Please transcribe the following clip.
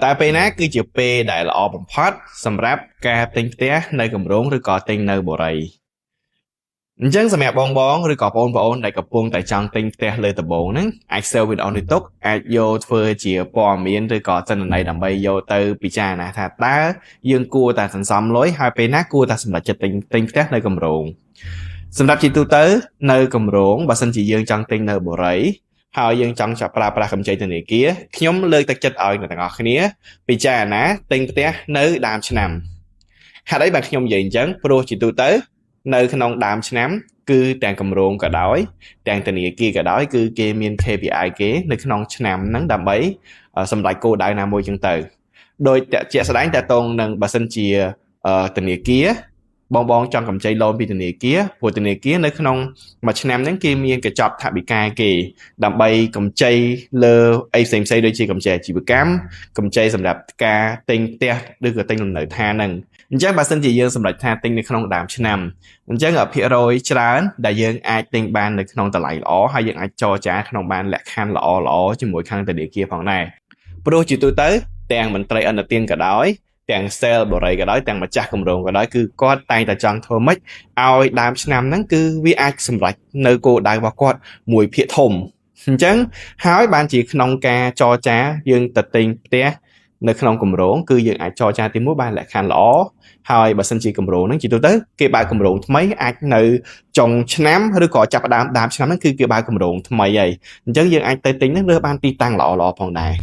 តើពេលណាគឺជាពេលដែលល្អបំផុតសម្រាប់ការទិញផ្ទះនៅគម្រោងឬក៏ទិញនៅបុរីអញ្ចឹងសម្រាប់បងបងឬក៏បងប្អូនដែលកំពុងតែចង់ទិញផ្ទះលើដំបូងហ្នឹងអាច save វីដេអូនេះទុកអាចយកធ្វើជាព័ត៌មានឬក៏ទិន្នន័យដើម្បីយកទៅពិចារណាថាតើយើងគួរតែសន្សំលុយហើយពេលណាគួរតែសម្រេចចិត្តទិញទិញផ្ទះនៅគម្រោងសម្រាប់ជាទូទៅនៅគម្រោងបើសិនជាយើងចង់ទិញនៅបុរីហើយយើងចង់ចាប់ប្រើប្រាស់កម្ចីធនាគារខ្ញុំលើកទឹកចិត្តឲ្យអ្នកទាំងអស់គ្នាពិចារណាទិញផ្ទះនៅដើមឆ្នាំហេតុអីបានខ្ញុំនិយាយអញ្ចឹងព្រោះជាទូទៅនៅក្នុងដើមឆ្នាំគឺទាំងគម្រោងក៏ដោយទាំងធនាគារក៏ដោយគឺគេមាន KPI គេនៅក្នុងឆ្នាំហ្នឹងដើម្បីសម្រេចគោលដៅណាមួយចឹងទៅដោយជាក់ស្ដែងតកតងនឹងបើសិនជាធនាគារបងបងចង់កម្ចី loan ពីធនាគារព្រោះធនាគារនៅក្នុងមួយឆ្នាំហ្នឹងគេមានកញ្ចប់ថវិកាគេដើម្បីកម្ចីលើអីផ្សេងផ្សេងដូចជាកម្ចីអាជីវកម្មកម្ចីសម្រាប់ការទិញផ្ទះឬក៏ទិញលំនៅឋានហ្នឹងអញ្ចឹងបើសិនជាយើងសម្រេចថាទិញនៅក្នុងដើមឆ្នាំអញ្ចឹងភាគរយច្រើនដែលយើងអាចទិញបាននៅក្នុងតម្លៃល្អហើយយើងអាចចរចាក្នុងបានលក្ខខណ្ឌល្អល្អជាមួយខាងធនាគារផងដែរព្រោះជាទូទៅទាំងមន្ត្រីឥណទានក៏ដោយទាំង sale បុរីក៏ដោយទាំងម្ចាស់គម្រោងក៏ដោយគឺគាត់តែងតែចង់ធ្វើម៉េចឲ្យដើមឆ្នាំហ្នឹងគឺវាអាចសម្រេចនៅគោលដៅរបស់គាត់មួយភាគធំអញ្ចឹងហើយបានជាក្នុងការចរចាយើងទៅទិញផ្ទះនៅក្នុងគម្រោងគឺយើងអាចចរចាទីមួយបានលក្ខខណ្ឌល្អហើយបើសិនជាគម្រោងហ្នឹងជាទូទៅគេបើកគម្រោងថ្មីអាចនៅចុងឆ្នាំឬក៏ចាប់ផ្ដើមដើមឆ្នាំហ្នឹងគឺគេបើកគម្រោងថ្មីហើយអញ្ចឹងយើងអាចទៅទិញហ្នឹងរើសបានទីតាំងល្អៗផងដែរ។